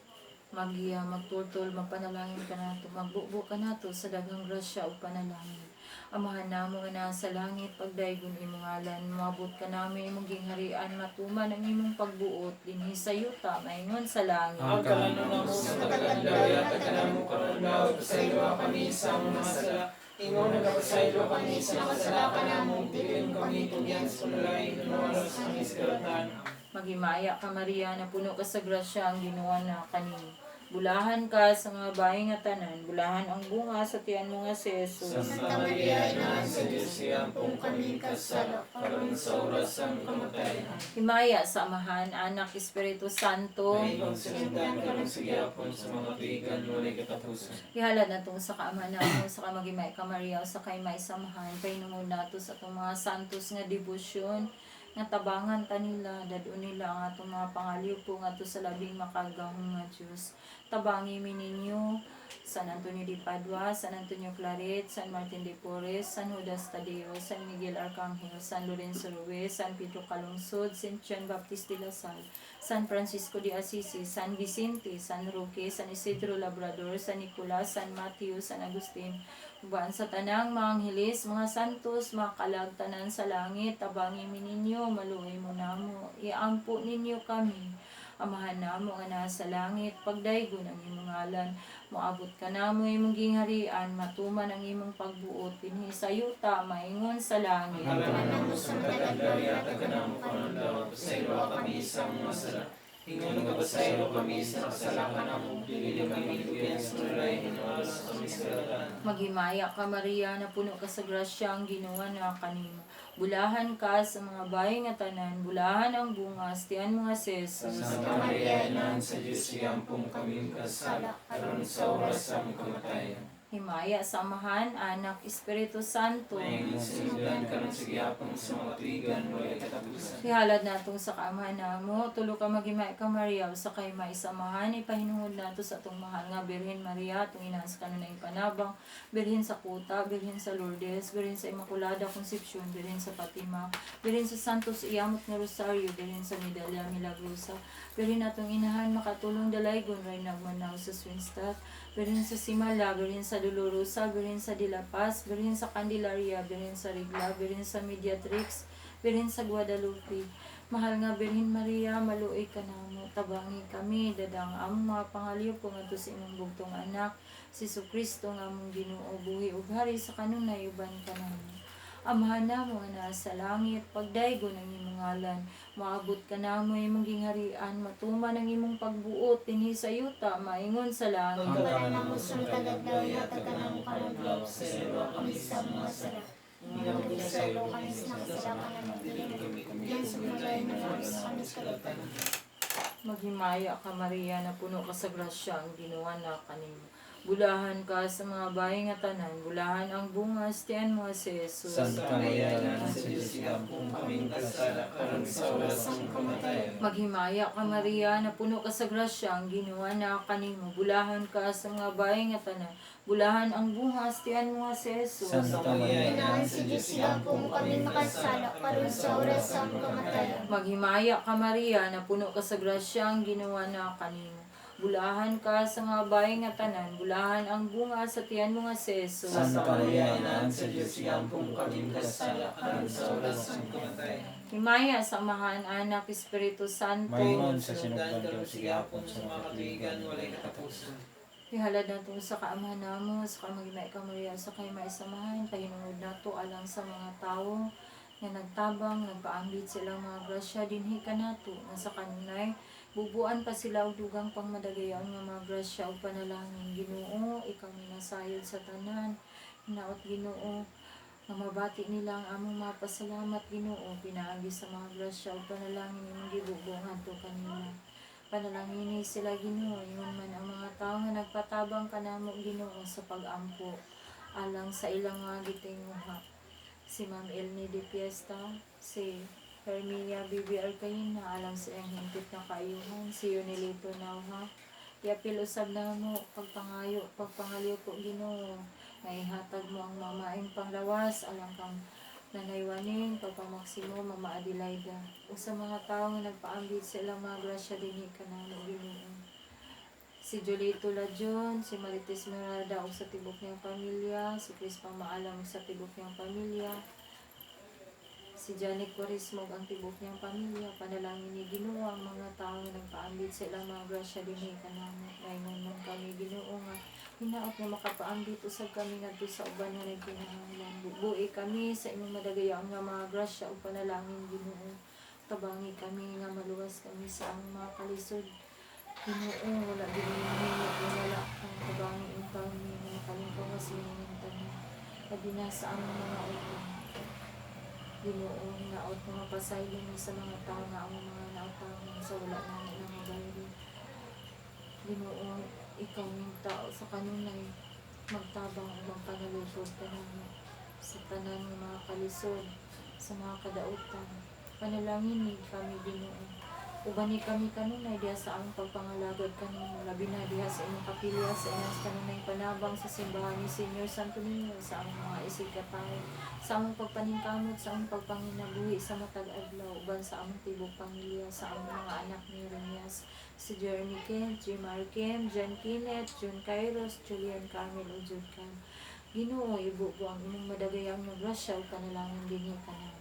magiya, magtultol, magpanalangin kanato, magbubo kanato sa daghang grasya ug panalangin. Amahan namo nga naa sa langit, pagdaygon imong ngalan, moabot kanamo imong gingharian, matuman ang imong pagbuot dinhi sa yuta maingon sa langit.
Ang kalanon namo sa matag adlaw, ihatag kanamo karon adlaw, pasayloa kami sa among mga sala, ingon nagapasaylo kami sa nakasala kanamo, dili mo kami tugyan sa panulay, hinuon sa kami sa kalautan.
Maghimaya ka, Maria, na puno ka sa grasya, ang Ginoo na kanimo. Bulahan ka sa mga babae nga tanan, bulahan ang bunga sa tiyan mo nga si Jesus.
Santa Maria, Inahan sa Diyos, iampong kami kasala, karon sa oras sa among kamatayon.
Himaya sa Amahan, Anak, Espiritu Santo.
Maingon sa sindan karon sa gihapon sa mga tuigan walay katapusan.
Ihalad nato sa kaama namo, sa kamagimay ka Maria, sa kay maisamahan, pahinungod nato sa atong mga santos nga debosyon, nga tabangan ta nila, dad-on nila ang atong mga pangalyupo ngadto sa labing makagagahom nga Dios. Tabangi mi ninyo San Antonio de Padua, San Antonio Claret, San Martin de Porres, San Judas Tadeo, San Miguel Arcangel, San Lorenzo Ruiz, San Pedro Calungsod, San Juan Baptist de la Salle, San Francisco de Assisi, San Vicente, San Roque, San Isidro Labrador, San Nicolas, San Mateo, San Agustin, uban sa tanang mga angheles, mga santos, mga kalagtanan sa langit, tabangi mi ninyo, maluoy mo namo, iampo ninyo kami. Amahan namo nga naa sa langit, pagdaygon ang imong ngalan, moabot kanamo imong gingharian, matuman ang imong pagbuot dinhi sa yuta maingon sa langit.
Ang kalanon namo sa matag adlaw, ihatag kanamo karon adlaw, pasayloa kami sa among mga sala, ingon nagapasaylo kami sa nakasala kanamo, dili kami tugyan sa panulay, hinuon sa kami sa kalautan.
Maghimaya ka, Maria, na puno ka sa grasya, ang Ginoo na kanimo. Bulahan ka sa mga babae nga tanan, bulahan ang bunga, sa tiyan mo nga si Jesus.
Santa Maria, Inahan sa Diyos, iampong kami kasala, karon sa oras sa among kamatayon.
Himaya sa Amahan, Anak, Espiritu Santo.
Maingon sa sindan karon sa gihapon sa mga tuigan walay katapusan.
Ihalad natong sa kaamahan namo, tulo ka maghimaya ka Maria, usa kay maisamahan, ipahinuhod nato sa atong mahal nga Birhen Maria, atong inahan sa kanunayng panabang, Birhen sa Kuta, Birhen sa Lourdes, Birhen sa Immaculada Concepcion, Birhen sa Fatima, Birhen sa Santos Iyamot nga Rosario, Birhen sa Medalla Milagrosa, Birhen atong inahan makatulong dalaygon, Reyna Manaw sa Swinstadt, Birhen sa Simala, Birhen sa Dolorosa, Birhen sa De La Paz, Birhen sa Candelaria, Birhen sa Regla, Birhen sa Mediatrix, Birhen sa Guadalupe. Mahal nga Birhen Maria, maluoy ka namo, tabangi kami, dadang among mga pangalyo po ngadto sa imong bugtong anak, si Kristo nga among Ginoo, buhi ug hari sa kanunay uban kanamo. Amahan namo nga naa sa langit, pagdaygon ang imong ngalan, maabot ka namo imong gingharian, matuman ang imong pagbuot dinhi sa yuta, maingon sa langit.
Ang kalan namo sa matag adlaw, ihatag ka namo karong adlaw, pasayloa kami sa among mga sala. Ingon kapasaylo kami sa nakasala kanamo, dili mo kami tugyan sa panulay, hinunawala sa kami sa kalautan.
Maghimaya ka, Maria, na puno ka sa grasya, ang Ginoo na kanimo. Bulahan ka sa mga bahay nga tanan, bulahan ang bunga sa tiyan mo si Jesus.
Santa Maria, Inahan sa Diyos,
Iampong kaming kasala, karon sa oras sa among kamatayon.
Maghimaya ka, Maria, na puno ka sa grasya, ang Ginoo na kanimo. Bulahan ka sa mga bahay nga tanan, bulahan ang bunga sa tiyan mo si Jesus.
Santa Maria,
Inahan sa Diyos, iampong kami makasala, karon sa oras sa among kamatayon.
Maghimaya ka, Maria, na puno ka sa grasya, ang Ginoo na kanimo. Bulahan ka sa mga bahay nga tanan, bulahan ang bunga sa tiyan mo nga si Jesus.
Santa Maria, Inahan sa Diyos, iampong kaming kasala, karon sa oras sa among kamatayon.
Himaya sa Amahan, Anak, Espiritu Santo.
Maingon sa
Sinugdan
sinugdan
karon
karon
sa gihapon sa mga katuigan, walay katapusan.
Ihalad nato sa kaamahan namo, sa kamagimay ka Maria, sa kay maisamahan, pahinungod nato alang sa mga tawo nga nagtabang, nagpaambit silang mga grasya, dinhi kanato, nga sa kanunay, bubuan pa sila og dugang pangmadagayon nga mga grasya ug panalangin. Ginoo, ikaw minasayod sa tanan, hinaot Ginoo, nga mabati nila ang among mga pasalamat Ginoo, pinaagi sa mga grasya ug panalangin imong gibubo ngadto kanila. Panalangini sila Ginoo, ingon man ang mga tawo nga nagpatabang kanamo Ginoo sa pag-ampo alang sa ilang mga gitinguha. Si Ma'am Elnie de Fiesta, si Herminia Bibi Arcaina alang sa iyang hingpit na kaayuhan, si Yunilito Nauha. Iapil usab namo pagpangayo, pagpangalyo po Ginoo, nga ihatag mo ang mamaing panglawas alang kang Nanay Waning, Papa Maximo, Mama Adelaida, ug sa mga tawo nga nagpaambit sa ilang mga grasya dinhi kanamo Ginoo. Si Jolito Lajon, si Marites Mirada ug sa tibok niyang pamilya, si Chris Pamaalam ug sa tibok niyang pamilya, si Janet Quaresmo ug ang tibok niyang pamilya, panalangin ni Ginoo ang mga tawo nga nagpaambit sa ilang mga grasya dinhi kanamo. Ngayon man kami Ginoo nga hinaot nga makapaambit usab kami ngadto sa uban nga nagkinahanglan. Buhi kami sa imong madagayaon nga mga grasya ug panalangin Ginoo. Tabangi kami nga maluwas kami sa among mga kalisod. Ginoo, wala gid mi mahimo kung wala kang tabangi ug kami nga makalingkaw nga sa imong tanan. Labi na sa among mga utang. Ginoo, hinaot nga mapasaylo mi sa mga tawo nga among mga nautangan sa wala namo na mabayri. Ginoo, ikaw ning tao sa kanunay magtabang ug magpanalupod kanamo sa tanan nga mga kalisod, sa mga kadautan. Panalangin ni kami Ginoo. Uban ni kami kanunay diha sa among pagpangalagad kanimo, labi na diha sa imong kapilya sa imong kanunay panabang sa simbahan ni Señor Santo Niño, sa among mga isig katawo, sa among pagpaningkamot, sa among pagpanginabuhi sa matag adlaw, uban sa among tibok pamilya, sa among mga anak ni Jeremias, si Jeremy Kent, Jimar Kim, John Kenneth, John Kairos, Julian Carmel ug Jude Cam. Ginoo, ibubo ang imong madagayang nga grasya ug panalangin dinhi kanamo.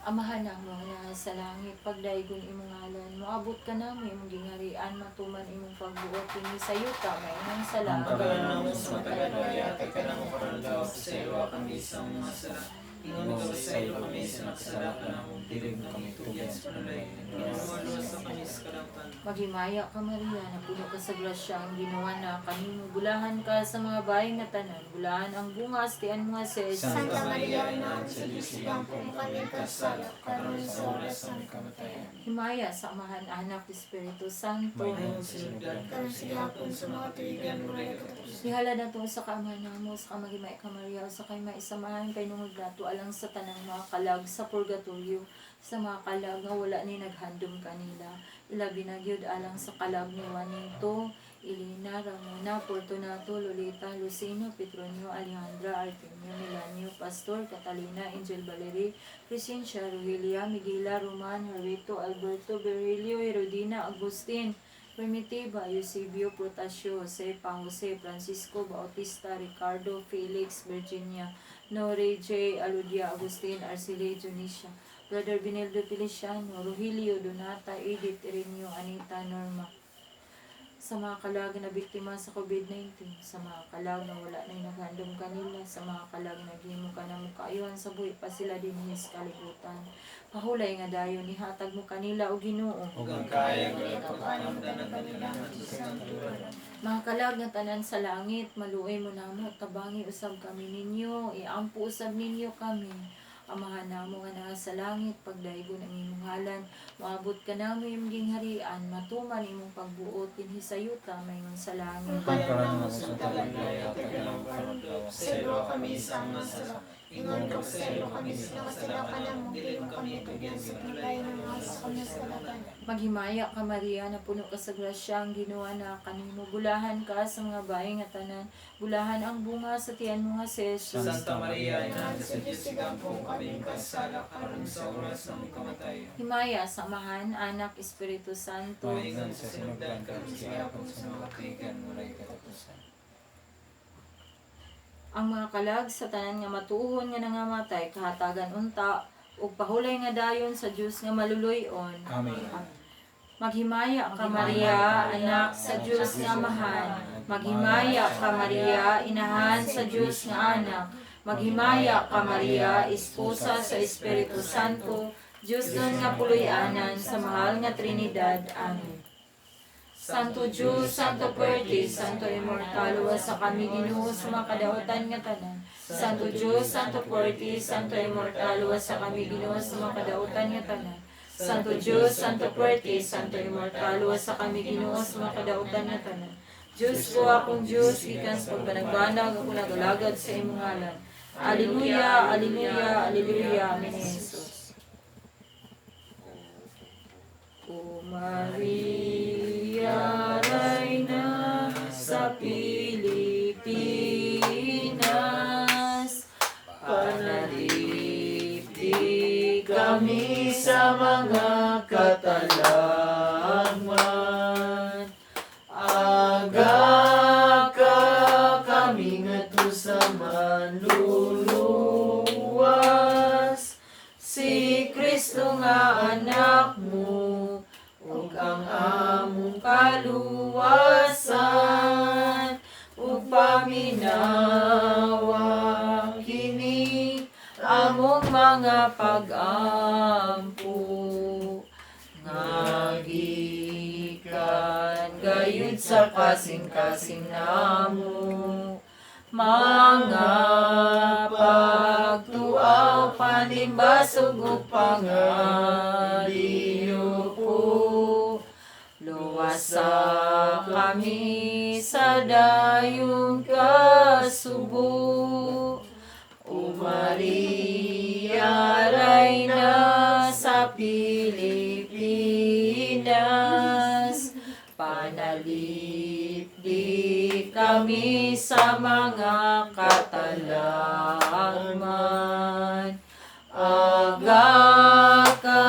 Amahan namo nga naa sa langit, pagdaygon imong ngalan, moabot ka namo imong gingharian, matuman imong pagbuot dinhi sa yuta maingon sa
Ang
langit.
kalan namo sa matag adlaw, ihatag ka namo karon adlaw, pasayloa kami sa among mga sala. Ingon kapasaylo kami sa nakasala kanamo, dili mo kami tugyan sa panulay, hinunawala sa kami sa kalautan.
Maghimaya ka Maria, napuno ka sa grasya, ang Ginoo na kanimo, bulahan ka sa mga bahay nga tanan, bulahan ang bunga sa tiyan mo nga si Jesus.
Santa Maria, Inahan sa Diyos, iampo mo kami kasala, karon sa oras sa aming
kamatayan.
Himaya sa Amahan, Anak, Espiritu Santo.
Maingon sa sinugdan
Karon sa gihapon sa mga tuwigan, walay katapusan.
Ihala na to sa kaamahan namo, sa kamagimay ka Maria, o sa kay maisamahan kay nungod nato alang sa tanang mga kalag sa purgatorio, sa mga kalag nga wala ni naghandom kanila. Ilabi na gyud alang sa kalag ni Juanito, Elena, Ramona, Fortunato, Lolita, Lucino, Petronio, Alejandra, Artemio, Melanio, Pastor, Catalina, Angel Valerie, Crescencia, Rogelia, Miguela, Roman, Herrito, Alberto, Berilio, Herodina, Agustin, Primitiva, Eusebio, Protasio, Jose, Pa Jose, Francisco, Bautista, Ricardo, Felix, Virginia, Nore J. Aludia, Agustin, Arceli, Dionisio, Brother Benildo Feliciano, Rogelio, Donata, Edith, Ireneo, Anita, Norma, sa mga kalag na biktima sa COVID-19, sa mga kalag na wala na naghandom kanila, sa mga kalag na gihimo ka na mukaayuhan sa buhi pa sila dinhi sa kalibutan. Pahulay nga dayon nihatag mo kanila o Ginoo.
Ug ang kaayag wala pagpanamdanan kanila ngadto sa kamatuoran.
Mga kalag nga tanan sa langit, maluoy mo namo, tabangi usab kami ninyo, iampo usab ninyo kami. Amahan namo nga naa sa langit, pagdaygon ang imong ngalan, moabot ka namo imong gingharian, matuman imong pagbuot dinhi sa yuta maingon sa langit.
Pagkaran namo sa matag adlaw, ihatag kanamo karon adlaw. Pasayloa kami sa among mga sala, ingon kapasaylo kami sa
Nakasala ka namo, dili mo kami tugyan sa panulay, nga sa kami sa kalatan.
Maghimaya ka Maria, na puno ka sa grasya, ang Ginoo na kanimo. Bulahan ka sa mga bae nga tanan, bulahan ang bunga sa tiyan mo nga si Jesus.
Santa Maria, Inahan sa Diyos, igampo kami kasala karon sa oras ng among kamatay.
Himaya sa Amahan, Anak, Espiritu Santo.
Maingon sa sinugdan karon sa gihapon sa mga katuigan walay katapusan.
Ang mga kalag sa tanan nga matuohon nga nangamatay kahatagan unta ug pahulay nga dayon sa Dios nga maluluy-on.
Amen.
Maghimaya ka Maria, anak sa Dios nga Amahan. Maghimaya ka Maria, inahan sa Dios nga anak. Maghimaya ka Maria, esposa sa Espiritu Santo, Dios nun nga puloy-anan sa mahal nga Trinidad. Amen. Santo Diyos, Santo Puerte, Santo Immortal, sa kami Ginoo sa mga kadautan nga tanan. Santo Diyos, Santo Puerte, Santo Immortal, sa kami Ginoo sa mga kadautan nga tanan. Santo Diyos, Santo Puerte, Santo Immortal, sa kami Ginoo sa mga kadautan nga tanan. Diyos ko akong Diyos, gikan sa pagbanagbanag ako nagalagad sa imong ngalan. Alleluia, Alleluia, Alleluia, Amen. Jesus. O Maria, Reyna sa Pilipinas, panalipdi
Kami sa mga katalagman, aga ka kami ngadto sa manluluwas,
Si Kristo nga anak mo, ug ang among kaluwasan, ug paminawa kini among mga pag-ampo nga gikan gayud sa kasing-kasing namo mga pagtuaw panimbasog ug pangaliyo po luwasa kami sa dayong kasubo. O Maria, Reyna sa Pilipinas, panalipdi kami sa mga katalagman. Aga ka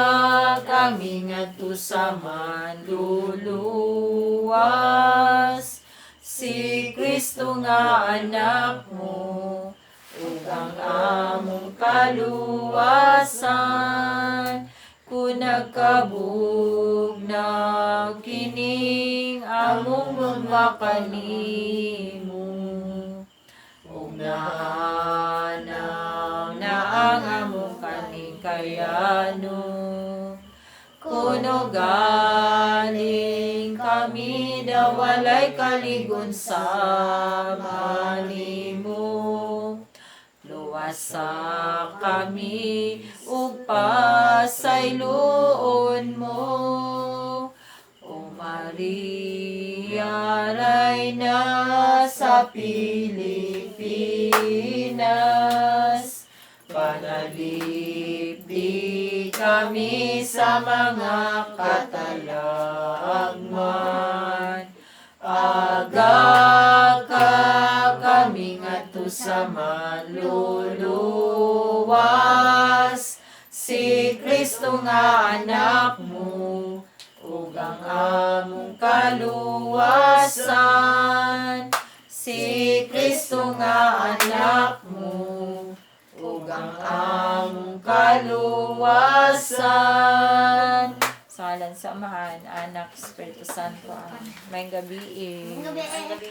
kami ngadto sa manluluwas, si Kristo nga anak mo, ug ang among kaluwasan, kun nagkabugnag kining among mga kanimo, ug naanaw na ang among kaning kayano. Kuno galing kami daw walay kaligon sa nimo, luwasa kami ug pasayloon mo. O Maria, Reyna sa Pilipinas, panalipdi kami sa mga katalagman. Aga ka kami ngadto sa manluluwas, si Kristo nga anak mo, ug ang among kaluwasan, si Kristo nga anak mo, kaluwasan. Sa ngalan sa Amahan, Anak, Espiritu Santo. Amen. Maayong gabi eh.
Gabi.
Gabi.